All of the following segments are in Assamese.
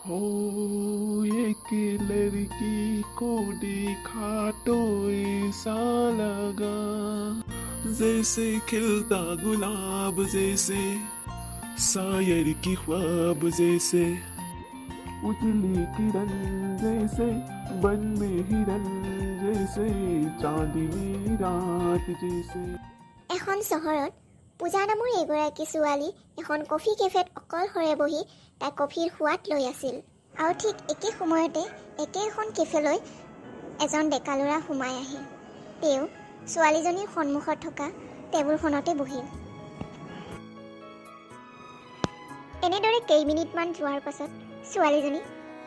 हो, एक लड़की को देखा तो ऐसा लगा, जैसे खिलता गुलाब जैसे, शायर की ख्वाब जैसे, उजली किरण जैसे, बन में हिरन जैसे, चांदनी रात जैसे। এখন চহৰত পূজা নামৰ এগৰাকী ছোৱালী এখন কফি কেফেত অকলশৰে বহি তাই কফিৰ সোৱাদ লৈ আছিল আৰু ঠিক একে সময়তে একে এখন কেফেলৈ এজন ডেকা ল'ৰা সোমাই আহে। তেওঁ ছোৱালীজনীৰ সন্মুখত থকা টেবুলখনতে বহিল। এনেদৰে কেইমিনিটমান যোৱাৰ পাছত ছোৱালীজনী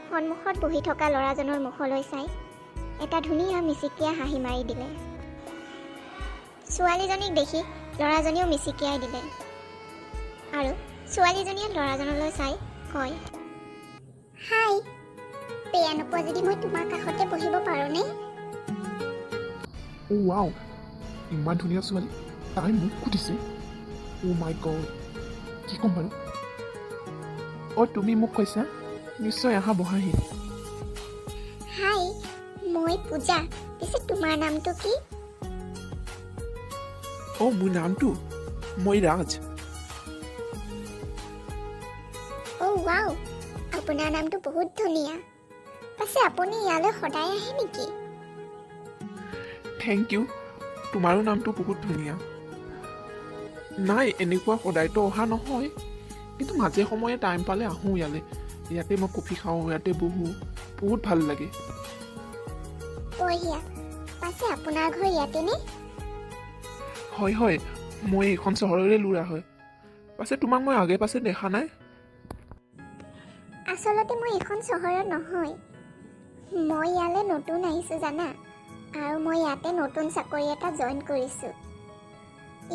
সন্মুখত বহি থকা ল'ৰাজনৰ মুখলৈ চাই এটা ধুনীয়া মিচিকীয়া হাঁহি মাৰি দিলে। ছোৱালীজনীক দেখি ল'ৰাজনেও মিচিকিয়াই দিলে আৰু ছোৱালীজনীয়ে ল'ৰাজনলৈ চাই কয়, হাই, বেয়া নোপোৱা যদি মই তোমাৰ কাষতে বহিব পাৰোঁনে? অ' ৱাও, ইমান ধুনীয়া ছোৱালী, তাই মোক সুধিছে। অ' মাই গড, কি ক'ম বাৰু? অ', তুমি মোক কৈছা? নিশ্চয়, আহা, বহাহি। হাই, মই পূজা। পিছে তোমাৰ নামটো কি? অ', মোৰ নামটো? মই ৰাজ। অ' ৱাও, আপোনাৰ নামটো বহুত ধুনীয়া। পাছে আপুনি ইয়ালৈ সদায় আহে নেকি? Thank U, তোমাৰো নামটো বহুত ধুনীয়া। নাই, এনেকুৱা সদায়তো অহা নহয়, কিন্তু মাজে সময়ে টাইম পালে আহোঁ ইয়ালৈ। ইয়াতে মই কফি খাওঁ, ইয়াতে বহোঁ, বহুত ভাল লাগে। বঢ়িয়া। পাছে আপোনাৰ ঘৰ ইয়াতে নে? হয় হয়, মই এইখন চহৰৰে ল'ৰা হয়। পাছে তোমাক মই আগে পাছে দেখা নাই। আচলতে মই এইখন চহৰত নহয়, মই ইয়ালৈ নতুন আহিছোঁ জানা, আৰু মই ইয়াতে নতুন চাকৰি এটা জইন কৰিছোঁ।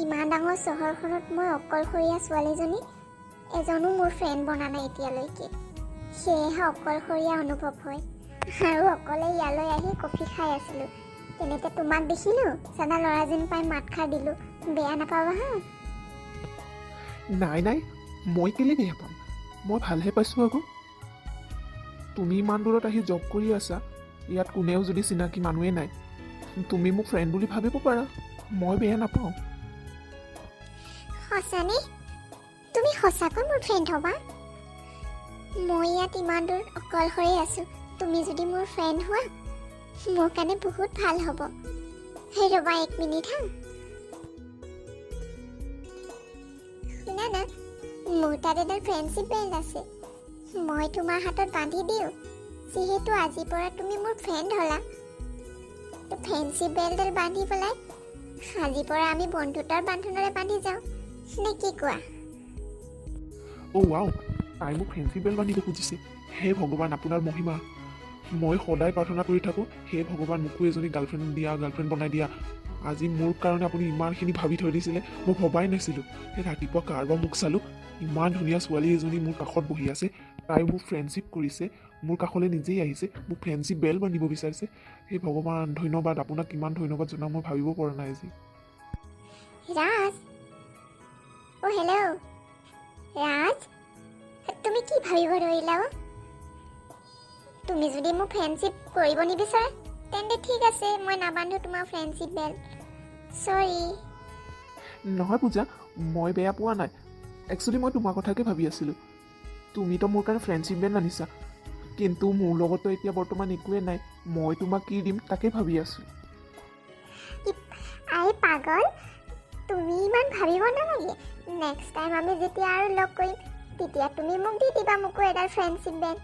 ইমান ডাঙৰ চহৰখনত মই অকলশৰীয়া ছোৱালীজনী, এজনো মোৰ ফ্ৰেণ্ড বনা নাই এতিয়ালৈকে, সেয়েহে অকলশৰীয়া অনুভৱ হয়। আৰু অকলে ইয়ালৈ আহি কফি খাই আছিলোঁ, তেনেতে তোমাক দেখিলোঁ জানা, ল'ৰাজন পাই মাতষাৰ দিলোঁ। বেয়া নাপাবা হা। নাই নাই, মই কেলৈ বেয়া পাম? মই ভালহে পাইছোঁ আকৌ। তুমি ইমান দূৰত আহি জব কৰি আছা, ইয়াত কোনেও যদি চিনাকি মানুহেই নাই, তুমি মোক ফ্ৰেণ্ড বুলি ভাবিব পাৰা, মই বেয়া নাপাওঁ। সঁচানে? তুমি সঁচাকৈ মোৰ ফ্ৰেণ্ড হ'বা? মই ইয়াত ইমান দূৰ অকলশৰে আছোঁ, তুমি যদি মোৰ ফ্ৰেণ্ড হোৱা মোৰ কাৰণে বহুত ভাল হ'ব। সেই ৰ'বা এক মিনিট হা। শুনা না, মোৰ তাত এডাল ফ্ৰেণ্ডশ্বিপ বেল্ট আছে, মই তোমাৰ হাতত বান্ধি দিওঁ। যিহেতু আজিৰ পৰা তুমি মোৰ ফ্ৰেণ্ড হ'লা, তো ফ্ৰেণ্ডশ্বিপ বেল্টডাল বান্ধি পেলাই আজিৰ পৰা আমি বন্ধুত্বৰ বান্ধোনৰে বান্ধি যাওঁ, নে কি কোৱা? অ' ৱাও, তাই মোক ফ্ৰেণ্ডশ্বিপ বেল্ট বান্ধিব খুজিছে। হে ভগৱান, আপোনাৰ মহিমা। মই সদায় প্ৰাৰ্থনা কৰি থাকোঁ, হে ভগৱান, মোকো এজনী গাৰ্লফ্ৰেণ্ড দিয়া, গাৰ্লফ্ৰেণ্ড বনাই দিয়া। আজি মোৰ কাৰণে আপুনি ইমানখিনি ভাবি থৈ দিছিলে, মই ভবাই নাছিলোঁ। সেই ৰাতিপুৱা কাৰোবাৰ মুখ চালোঁ, ইমান ধুনীয়া ছোৱালী এজনী মোৰ কাষত বহি আছে, তাই মোক ফ্ৰেণ্ডশ্বিপ কৰিছে, মোৰ কাষলৈ নিজেই আহিছে, মোক ফ্ৰেণ্ডশ্বিপ বেল্ট বান্ধিব বিচাৰিছে। হে ভগৱান, ধন্যবাদ আপোনাক, কিমান ধন্যবাদ জনাওঁ মই ভাবিব পৰা নাই আজি। ৰাজ, অ' হেল্ল' ৰাজ, তুমি কি ভাবিব ধৰিলা অ'? তুমি যদি মোক ফ্ৰেণ্ডশ্বিপ কৰিব নিবিচাৰা তেন্তে ঠিক আছে, মই নাবান্ধো তোমাৰ ফ্ৰেণ্ডশ্বিপ বেল্ট, চৰি। নহয় পূজা, মই বেয়া পোৱা নাই। একচুৱেলি মই তোমাৰ কথাকে ভাবি আছিলোঁ। তুমিতো মোৰ কাৰণে ফ্ৰেণ্ডশ্বিপ বেল্ট আনিছা, কিন্তু মোৰ লগততো এতিয়া বৰ্তমান একোৱে নাই, মই তোমাক কি দিম তাকে ভাবি আছোঁ। আই পাগল, তুমি ইমান ভাবিব নালাগে। নেক্সট টাইম আমি যেতিয়া আৰু লগ কৰিম তেতিয়া তুমি মোক দি দিবা মোকো এডাল ফ্ৰেণ্ডশ্বিপ বেল্ট,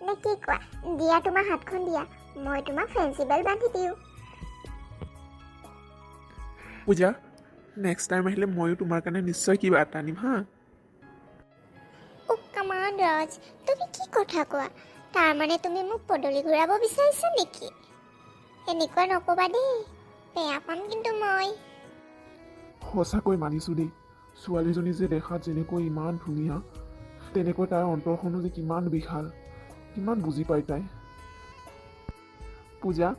নে কি কোৱা? দিয়া, তোমাৰ হাতখন দিয়া, মই তোমাক ফ্ৰেণ্ডশ্বিপ বেল্ট বান্ধি দিওঁ। পূজা, নেক্সট টাইম আহিলে ময়ো তোমাৰ কাৰণে নিশ্চয় কিবা এটা আনিম হা। অ' কামান ৰাজ, তুমি কি কথা কোৱা? তাৰমানে তুমি মোক পদূলি ঘূৰাব বিচাৰিছা নেকি? এনেকুৱা নক'বা দেই, বেয়া পাম কিন্তু মই। সঁচাকৈ মানিছোঁ দেই, ছোৱালীজনী যে দেখাত যেনেকৈ ইমান ধুনীয়া, তেনেকৈ তাইৰ অন্তৰখনো যে কিমান বিশাল, কিমান বুজি পায় তাই। পূজা,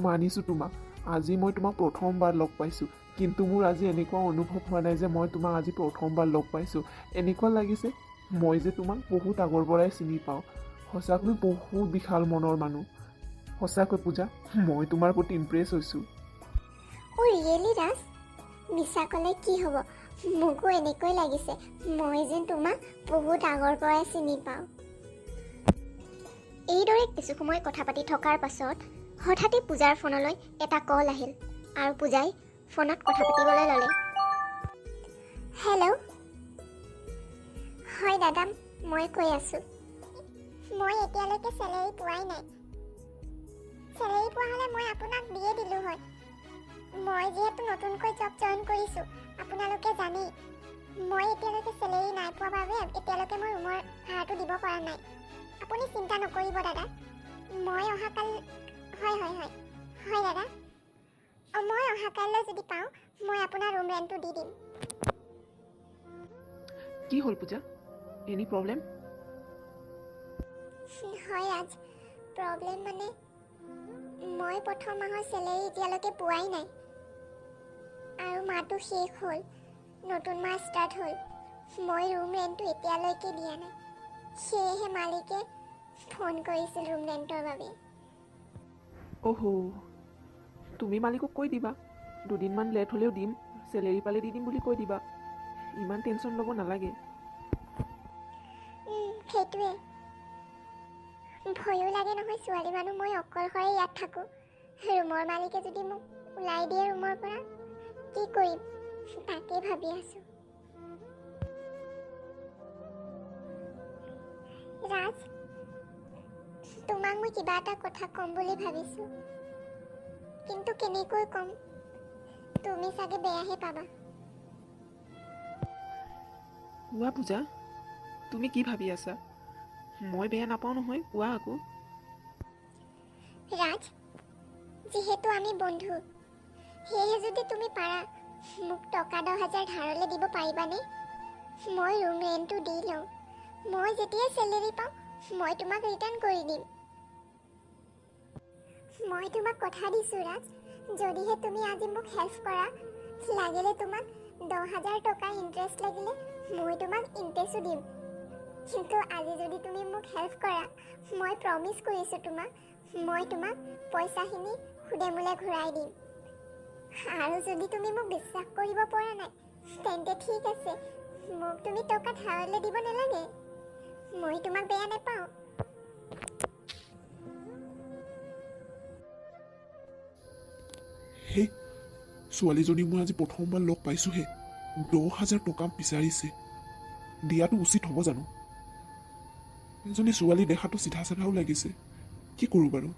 মানিছোঁ তোমাক, আজি মই তোমাক প্ৰথমবাৰ লগ পাইছোঁ, কিন্তু মোৰ আজি এনেকুৱা অনুভৱ হোৱা নাই যে মই তোমাক আজি প্ৰথমবাৰ লগ পাইছোঁ। এনেকুৱা লাগিছে মই যে তোমাক বহুত আগৰ পৰাই চিনি পাওঁ। সঁচাকৈ বহুত বিশাল মনৰ মানুহ। সঁচাকৈ পূজা, মই তোমাৰ প্ৰতি ইমপ্ৰেছ হৈছোঁ। অ' ৰিয়েলি ৰাজ, মিছা ক'লে কি হ'ব, মোকো এনেকৈ লাগিছে মই যেন তোমাক বহুত আগৰ পৰাই চিনি পাওঁ। এইদৰে কিছু সময় কথা পাতি থকাৰ পাছত হঠাতে পূজাৰ ফোনলৈ এটা কল আহিল আৰু পূজাই ফোনত কথা পাতিবলৈ ল'লে। হেল্ল', হয় দাদা, মই কৈ আছোঁ। মই এতিয়ালৈকে চেলেৰী পোৱাই নাই। চেলেৰী পোৱা হ'লে মই আপোনাক দিয়ে দিলোঁ হয়। মই যিহেতু নতুনকৈ জব জইন কৰিছোঁ, আপোনালোকে জানেই, মই এতিয়ালৈকে চেলেৰী নাই পোৱা বাবে এতিয়ালৈকে মই ৰুমৰ ভাড়াটো দিব পৰা নাই। আপুনি চিন্তা নকৰিব দাদা, মই অহাকালি, হয় হয় হয় হয় দাদা, মই অহাকাইলৈ যদি পাওঁ মই আপোনাৰ ৰুম ৰেণ্টটো দি দিম। কি হ'ল পূজা, এনি প্ৰব্লেম? হয় ৰাজ, প্ৰব্লেম মানে মই প্ৰথম মাহৰ চেলেৰী এতিয়ালৈকে পোৱাই নাই আৰু মাহটো শেষ হ'ল, নতুন মাহ ষ্টাৰ্ট হ'ল, মই ৰুম ৰেণ্টটো এতিয়ালৈকে দিয়া নাই। সেয়েহে মালিকে ফোন কৰিছিল ৰুম ৰেণ্টৰ বাবে। অহ', তুমি মালিকক কৈ দিবা দুদিনমান লেট হ'লেও দিম, চেলেৰী পালে দি দিম বুলি কৈ দিবা। ইমান টেনশ্যন ল'ব নালাগে। সেইটোৱে ভয়ো লাগে নহয়, ছোৱালী মানুহ, মই অকলশৰে ইয়াত থাকোঁ। ৰুমৰ মালিকে যদি মোক ওলাই দিয়ে ৰুমৰ পৰা কি কৰিম, তাকে ভাবি আছোঁ। ৰাজ, তোমাক মই কিবা এটা কথা ক'ম বুলি ভাবিছোঁ, কিন্তু কেনেকৈ ক'ম, তুমি চাগে বেয়াহে পাবা। কোৱা পূজা, তুমি কি ভাবি আছা? মই বেয়া নাপাওঁ নহয়, কোৱা আকৌ। ৰাজ, যিহেতু আমি বন্ধু, সেয়েহে যদি তুমি পাৰা মোক টকা 10,000 ধাৰলৈ দিব পাৰিবানে? মই ৰুম ৰেণ্টটো দি লওঁ, মই যেতিয়াই চেলেৰী পাওঁ মই তোমাক ৰিটাৰ্ণ কৰি দিম। মই তোমাক কথা দিছোঁ ৰাজ, যদিহে তুমি আজি মোক হেল্প কৰা, লাগিলে তোমাক 10,000 টকা ইণ্টাৰেষ্ট লাগিলে মই তোমাক ইণ্টাৰেষ্টো দিম, কিন্তু আজি যদি তুমি মোক হেল্প কৰা, মই প্ৰমিছ কৰিছোঁ তোমাক, মই তোমাক পইচাখিনি সুদে মূলে ঘূৰাই দিম। আৰু যদি তুমি মোক বিশ্বাস কৰিব পৰা নাই, তেন্তে ঠিক আছে, মোক তুমি টকা ধাৰলৈ দিব নালাগে, মই তোমাক বেয়া নাপাওঁ। হে, ছোৱালীজনীক মই আজি প্ৰথমবাৰ লগ পাইছোঁহে, 10,000 টকা বিচাৰিছে, দিয়াটো উচিত হ'ব জানো? এজনী ছোৱালী দেখাটো চিধা চাধাও লাগিছে, কি কৰোঁ বাৰু?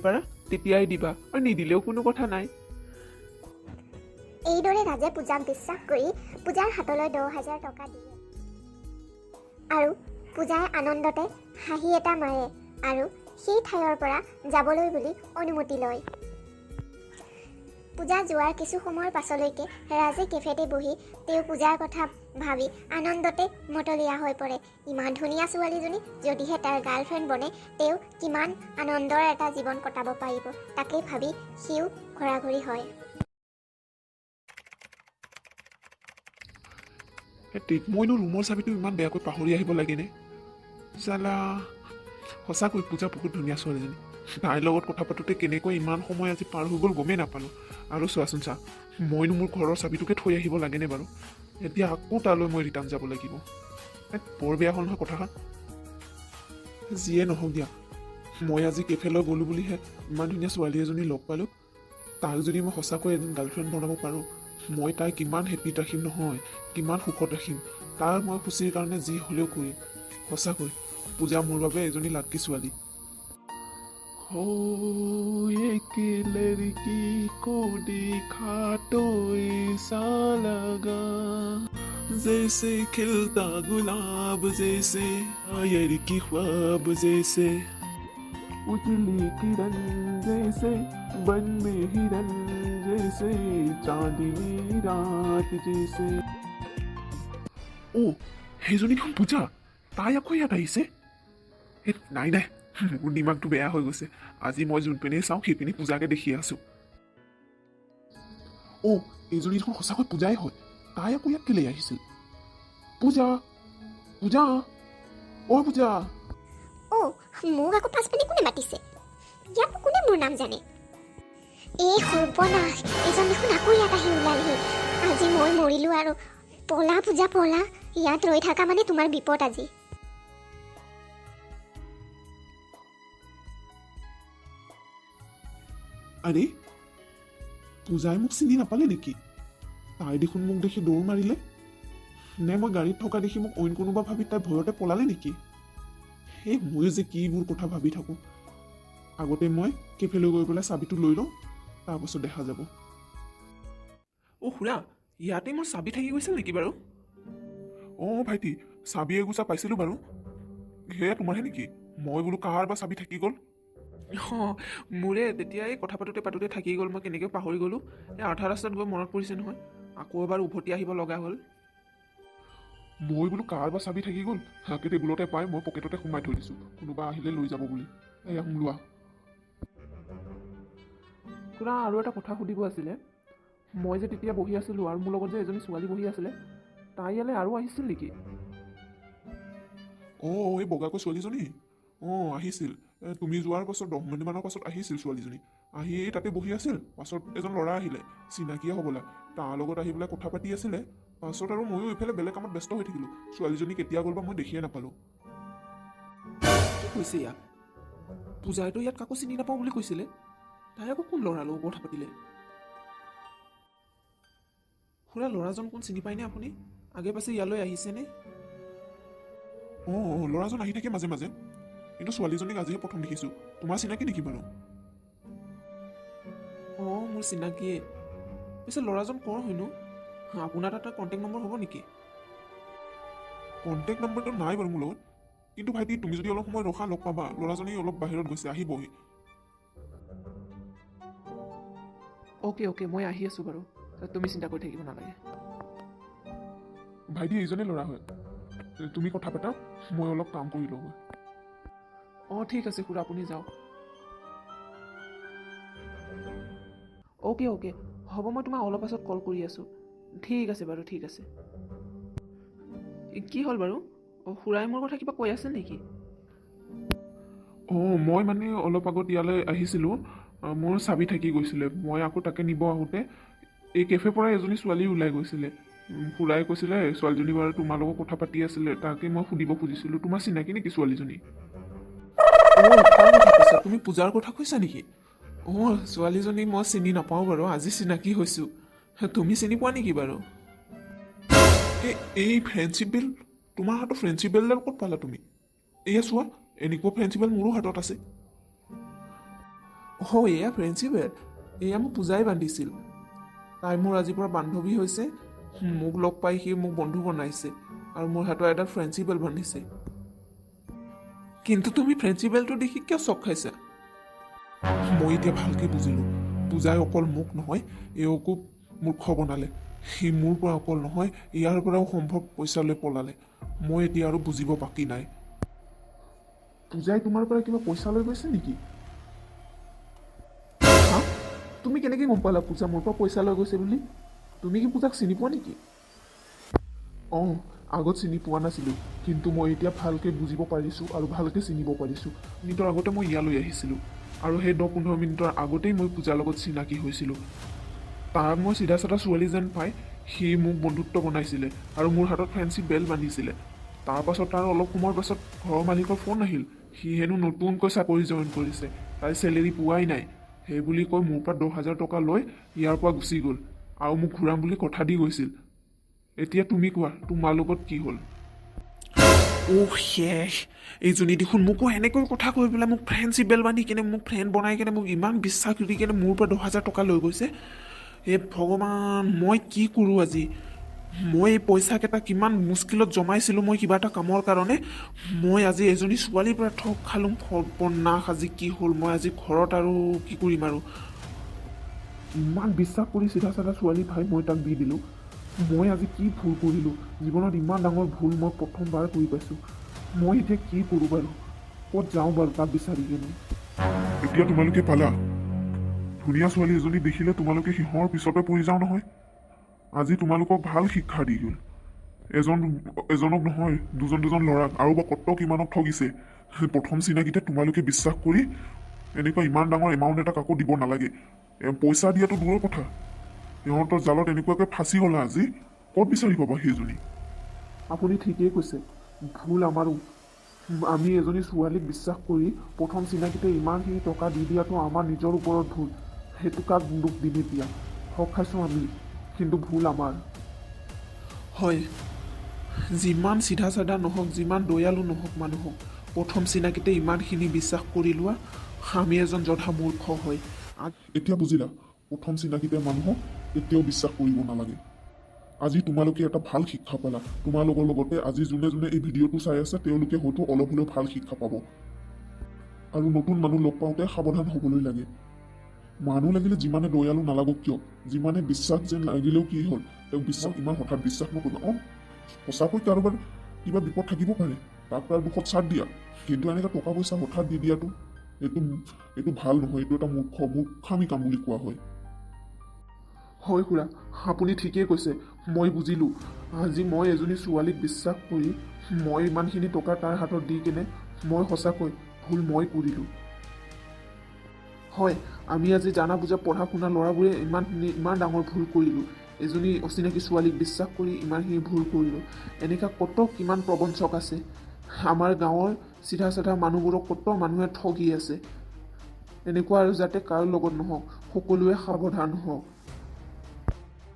পাৰা তেতিয়াই দিবা, আৰু নিদিলেও কোনো কথা নাই। এইদৰে ৰাজে পূজাক বিশ্বাস কৰি পূজাৰ হাতলৈ 10,000 টকা দিয়ে আৰু পূজাই আনন্দতে হাঁহি এটা মাৰে আৰু সেই ঠাইৰ পৰা যাবলৈ বুলি অনুমতি লয়। পূজা যোৱাৰ কিছু সময়ৰ পাছলৈকে ৰাজে কেফেতে বহি তেওঁ পূজাৰ কথা ভাবি আনন্দতে মতলীয়া হৈ পৰে। ইমান ধুনীয়া ছোৱালীজনী যদিহে তাৰ গাৰ্লফ্ৰেণ্ড বনে, তেওঁ কিমান আনন্দৰ এটা জীৱন কটাব পাৰিব, তাকেই ভাবি সিও ঘৰাঘৰি হয়। মইনো ৰুমৰ চাবিটো ইমান বেয়াকৈ পাহৰি আহিব লাগেনে? জালা, সঁচাকৈ পূজা বহুত ধুনীয়া ছোৱালীজনী। তাইৰ লগত কথা পাতোঁতে কেনেকৈ ইমান সময় আজি পাৰ হৈ গ'ল গমেই নাপালোঁ। আৰু চোৱাচোন চা, মইনো মোৰ ঘৰৰ চাবিটোকে থৈ আহিব লাগেনে বাৰু? এতিয়া আকৌ তালৈ মই ৰিটাৰ্ণ যাব লাগিব। বৰ বেয়া হ'ল নহয় কথাষাৰ। যিয়ে নহওক দিয়া, মই আজি কেফেলৈ গ'লোঁ বুলিহে ইমান ধুনীয়া ছোৱালী এজনী লগ পালোঁ। তাক যদি মই সঁচাকৈ এদিন গাৰ্লফ্ৰেণ্ড বনাব পাৰোঁ, মই তাইক কিমান হেপিত ৰাখিম নহয়, কিমান সুখত ৰাখিম। তাৰ মই খুচিৰ কাৰণে যি হ'লেও কৰিম। সঁচাকৈ পূজা মোৰ বাবে এজনী লাকি ছোৱালী। हो एक लड़की को देखा तो ऐसा लगा, जैसे खिलता गुलाब जैसे, आयर की ख्वाब जैसे, उजली किरण जैसे, बन में हिरन जैसे, चांदनी रात जैसे। অ', সেইজনী দেখোন পূজা। তাই আকৌ ইয়াত আহিছে। এই নাই নাই, মোৰ দিমাগটো বেয়া হৈ গৈছে। আজি মই যোনপিনেই চাওঁ সেইপিনে পূজাকে দেখি আছোঁ। অ', এইজনী দেখোন সঁচাকৈ পূজাই হয়। তাই আকৌ ইয়াত কেলৈ আহিছিল? পূজা, পূজা, অ' পূজা। অ', মোক আকৌ পাছপিনে কোনে মাতিছে? ইয়াত কোনে মোৰ নাম জানে? এই সৰ্বনাশ, এইজন দেখোন আকৌ ইয়াত আহি ওলালহি। আজি মই মৰিলোঁ আৰু। পলা পূজা পলা, ইয়াত ৰৈ থকা মানে তোমাৰ বিপদ আজি। আৰে, পূজাই মোক চিনি নাপালে নেকি? তাই দেখোন মোক দেখি দৌৰ মাৰিলে। নে মই গাড়ীত থকা দেখি মোক অইন কোনোবা ভাবি তাই ভয়তে পলালে নেকি? সেই ময়ো যে কিবোৰ কথা ভাবি থাকোঁ। আগতে মই কেফেলৈ গৈ পেলাই চাবিটো লৈ লওঁ, তাৰপাছত দেখা যাব। অ' খুৰা, ইয়াতে মোৰ চাবি থাকি গৈছিল নেকি বাৰু? অঁ ভাইটি, চাবি এগোচা পাইছিলোঁ বাৰু। সেয়া তোমাৰহে নেকি? মই বোলো কাৰ বা চাবি থাকি গ'ল। অঁ, মোৰে তেতিয়া এই কথা পাতোঁতে পাতোঁতে থাকি গ'ল, মই কেনেকৈ পাহৰি গ'লোঁ। এই আধা ৰাস্তাত গৈ মনত পৰিছে নহয়, আকৌ এবাৰ উভতি আহিব লগা হ'ল। মই বোলো কাৰ বা চাবি থাকি গ'ল, হাকে টেবুলতে পাই মই পকেটতে সোমাই থৈ দিছোঁ, কোনোবা আহিলে লৈ যাব বুলি। এয়া লোৱা। খুৰা, আৰু এটা কথা সুধিব আছিলে। মই যে তেতিয়া বহি আছিলোঁ আৰু মোৰ লগত যে এজনী ছোৱালী বহি আছিলে, তাই ইয়ালৈ আৰু আহিছিল নেকি? অঁ, এই বগাকৈ ছোৱালীজনী? অঁ, আহিছিল। তুমি যোৱাৰ পাছত 10 মিনিটমানৰ পাছত আহিছিল ছোৱালীজনী। আহি তাতে বহি আছিল। পাছত এজন ল'ৰা আহিলে, চিনাকিয়ে হ'বলা, তাৰ লগত আহি পেলাই কথা পাতি আছিলে। পাছত আৰু ময়ো এইফালে বেলেগ কামত ব্যস্ত হৈ থাকিলোঁ। ছোৱালীজনী কেতিয়া গ'ল বা মই দেখিয়ে নাপালোঁ। কি কৈছে ইয়াক? পূজাইতো ইয়াত কাকো চিনি নাপাওঁ বুলি কৈছিলে, তাই আকৌ কোন ল'ৰাৰ লগত কথা পাতিলে? খুৰা, ল'ৰাজন কোন চিনি পায়নে আপুনি? আগে পাছে ইয়ালৈ আহিছেনে? অঁ, ল'ৰাজন আহি থাকে মাজে মাজে, কিন্তু ছোৱালীজনীক আজিহে প্ৰথম দেখিছোঁ। তোমাৰ চিনাকি নেকি বাৰু? অঁ, মোৰ চিনাকিয়ে। পিছে ল'ৰাজন ক'ৰ হয়নো? আপোনাৰ তাত কণ্টেক্ট নম্বৰ হ'ব নেকি? কণ্টেক্ট নম্বৰটো নাই বাৰু মোৰ লগত, কিন্তু ভাইটি তুমি যদি অলপ সময় ৰখা লগ পাবা। ল'ৰাজনী অলপ বাহিৰত গৈছে, আহিবহি। অ'কে অ'কে, মই আহি আছোঁ বাৰু, তুমি চিন্তা কৰি থাকিব নালাগে। ভাইটি, এইজনে ল'ৰা হয়। তুমি কথা পাতা, মই অলপ কাম কৰি লওঁগৈ। অঁ, ঠিক আছে খুৰা, আপুনি যাওক। অ'কে অ'কে, হ'ব, মই তোমাক অলপ পাছত কল কৰি আছোঁ। ঠিক আছে বাৰু, ঠিক আছে। কি হ'ল বাৰু? অঁ, খুৰাই মোৰ কথা কিবা কৈ আছিল নেকি? অঁ, মই মানে অলপ আগত ইয়ালৈ আহিছিলোঁ, মোৰ চাবি থাকি গৈছিলে। মই আকৌ তাকে নিব আহোঁতে এই কেফেৰ পৰা এজনী ছোৱালী ওলাই গৈছিলে। খুৰাই কৈছিলে ছোৱালীজনী বাৰু তোমাৰ লগত কথা পাতি আছিলে, তাকে মই সুধিব খুজিছিলোঁ, তোমাৰ চিনাকি নেকি ছোৱালীজনী? অঁ, তুমি পূজাৰ কথা কৈছা নেকি? অঁ, ছোৱালীজনী মই চিনি নাপাওঁ বাৰু, আজি চিনাকি হৈছোঁ। তুমি চিনি পোৱা নেকি বাৰু? এই ফ্ৰেণ্ডশ্বিপ বেল্ট, তোমাৰ হাতত ফ্ৰেণ্ডশ্বিপ বেল্টডাল ক'ত পালা তুমি? এয়া চোৱা, এনেকুৱা ফ্ৰেণ্ডশ্বিপ বেল্ট মোৰো হাতত আছে। অঁ, এয়া ফ্ৰেণ্ডশ্বিপ বেল্ট, এয়া মোক পূজাই বান্ধিছিল। তাই মোৰ আজিৰ পৰা বান্ধৱী হৈছে, মোক লগ পাই সি মোক বন্ধু বনাইছে আৰু মোৰ হাতত এডাল ফ্ৰেণ্ডশ্বিপ বেল্ট বান্ধিছে। কিন্তু তুমি ফ্ৰেণ্ডশ্বিপ বেল্টটো দেখি কিয় চক খাইছা? মই এতিয়া ভালকৈ বুজিলোঁ, পূজাই অকল মোক নহয়, এওঁকো মূৰ্খ বনালে। সি মোৰ পৰা অকল নহয়, ইয়াৰ পৰাও সম্ভৱ পইচা লৈ পলালে। মই এতিয়া আৰু বুজিব বাকী নাই। পূজাই তোমাৰ পৰা কিবা পইচা লৈ গৈছে নেকি? হা? তুমি কেনেকৈ গম পালা পূজা মোৰ পৰা পইচা লৈ গৈছে বুলি? তুমি কি পূজাক চিনি পোৱা নেকি? অঁ, আগত চিনি পোৱা নাছিলোঁ, কিন্তু মই এতিয়া ভালকৈ বুজিব পাৰিছোঁ আৰু ভালকৈ চিনিব পাৰিছোঁ। মিনিটৰ আগতে মই ইয়ালৈ আহিছিলোঁ আৰু সেই 10-15 মিনিটৰ আগতেই মই পূজাৰ লগত চিনাকি হৈছিলোঁ। তাক মই চিধা চাধা ছোৱালী যেন পাই সি মোক বন্ধুত্ব বনাইছিলে আৰু মোৰ হাতত ফ্ৰেণ্ডশ্বিপ বেল বান্ধিছিলে। তাৰপাছত তাৰ অলপ সময়ৰ পাছত ঘৰৰ মালিকৰ ফোন আহিল। সি হেনো নতুনকৈ চাকৰি জইন কৰিছে, তাই চেলেৰি পোৱাই নাই। সেই বুলি কৈ মোৰ পৰা 10,000 টকা লৈ ইয়াৰ পৰা গুচি গ'ল আৰু মোক ঘূৰাম বুলি কথা দি গৈছিল। এতিয়া তুমি কোৱা, তোমাৰ লগত কি হ'ল? অ' শেষ, এইজনী দেখোন মোকো এনেকৈ কথা কৈ পেলাই মোক ফ্ৰেণ্ডশ্বিপ বেল বান্ধি কেনে, মোক ফ্ৰেণ্ড বনাই কেনে, মোক ইমান বিশ্বাস দি কেনে মোৰ পৰা 10,000 টকা লৈ গৈছে। হে ভগৱান, মই কি কৰোঁ আজি? মই এই পইচাকেইটা কিমান মুস্কিলত জমাইছিলোঁ মই কিবা এটা কামৰ কাৰণে। মই আজি এজনী ছোৱালীৰ পৰা ঠগ খালোঁ। সৰ্বনাশ, আজি কি হ'ল? মই আজি ঘৰত আৰু কি কৰিম? আৰু ইমান বিশ্বাস কৰি চিধা চাধা ছোৱালী ভাই মই তাক দি দিলোঁ। মই আজি কি ভুল কৰিলোঁ? জীৱনত ইমান ডাঙৰ ভুল মই প্ৰথমবাৰ কৰি পাইছোঁ। মই এতিয়া কি কৰোঁ বাৰু? ক'ত যাওঁ বাৰু তাক বিচাৰি কেনে? এতিয়া তোমালোকে পালা, ধুনীয়া ছোৱালী এজনী দেখিলে তোমালোকে সিহঁৰ পিছতে পৰি যাওঁ নহয়। আজি তোমালোকক ভাল শিক্ষা দি গ'ল। এজন এজনক নহয়, দুজন দুজন ল'ৰাক আৰু বা কত কিমানক ঠগিছে। প্ৰথম চিনাকিতে তোমালোকে বিশ্বাস কৰি এনেকুৱা ইমান ডাঙৰ এমাউণ্ট এটা কাকো দিব নালাগে। পইচা দিয়াটো দূৰৰ কথা। সিহঁতৰ জালত এনেকুৱাকৈ ফাঁচি গ'লা, আজি ক'ত বিচাৰি পাবা সেইজনী? আপুনি ঠিকেই কৈছে, ভুল আমাৰো। আমি এজনী ছোৱালীক বিশ্বাস কৰি প্ৰথম চিনাকিতে ইমানখিনি টকা দি দিয়াটো আমাৰ নিজৰ ওপৰত ভুল। সেইটো কাক দোষ দিম এতিয়া? ঠগ খাইছোঁ আমি, কিন্তু ভুল আমাৰ। হয়, যিমান চিধা চাধা নহওক, যিমান দয়ালু নহওক মানুহক, প্ৰথম চিনাকিতে ইমানখিনি বিশ্বাস কৰি লোৱা আমি এজন জধা মূৰ্খ হয়। এতিয়া বুজিলা, প্ৰথম চিনাকিতে মানুহক কেতিয়াও বিশ্বাস কৰিব নালাগে। আজি তোমালোকে এটা ভাল শিক্ষা পালা। তোমালোকৰ লগতে আজি যোনে যোনে এই ভিডিঅ'টো চাই আছে, তেওঁলোকে হয়তো অলপ হ'লেও ভাল শিক্ষা পাব আৰু নতুন মানুহ লগ পাওঁতে সাৱধান হ'বলৈ লাগে। মানুহ লাগিলে যিমানে দয়ালু নালাগক কিয়, যিমানে বিশ্বাস যেন লাগিলেও কি হ'ল, তেওঁক বিশ্বাস ইমান হঠাৎ বিশ্বাস নকৰিবা। অঁ, সঁচাকৈ কাৰোবাৰ কিবা বিপদ থাকিব পাৰে, তাক তাৰ দুখত চাথ দিয়া। কিন্তু এনেকৈ টকা পইচা হঠাৎ দি দিয়াটো এইটো এইটো ভাল নহয়। এইটো এটা মূৰ্খামি কাম বুলি কোৱা হয়। হয় খুৰা, আপুনি ঠিকেই কৈছে। মই বুজিলোঁ। আজি মই এজনী ছোৱালীক বিশ্বাস কৰি মই ইমানখিনি টকা তাৰ হাতত দি কেনে মই সঁচাকৈ ভুল মই কৰিলোঁ। হয়, আমি আজি জানা বুজা পঢ়া শুনা ল'ৰাবোৰে ইমানখিনি ইমান ডাঙৰ ভুল কৰিলোঁ। এজনী অচিনাকি ছোৱালীক বিশ্বাস কৰি ইমানখিনি ভুল কৰিলোঁ। এনেকুৱা কত কিমান প্ৰবঞ্চক আছে। আমাৰ গাঁৱৰ চিধা চাধা মানুহবোৰক কত মানুহে ঠগি আছে। এনেকুৱা আৰু যাতে কাৰো লগত নহওক, সকলোৱে সাৱধান হওক।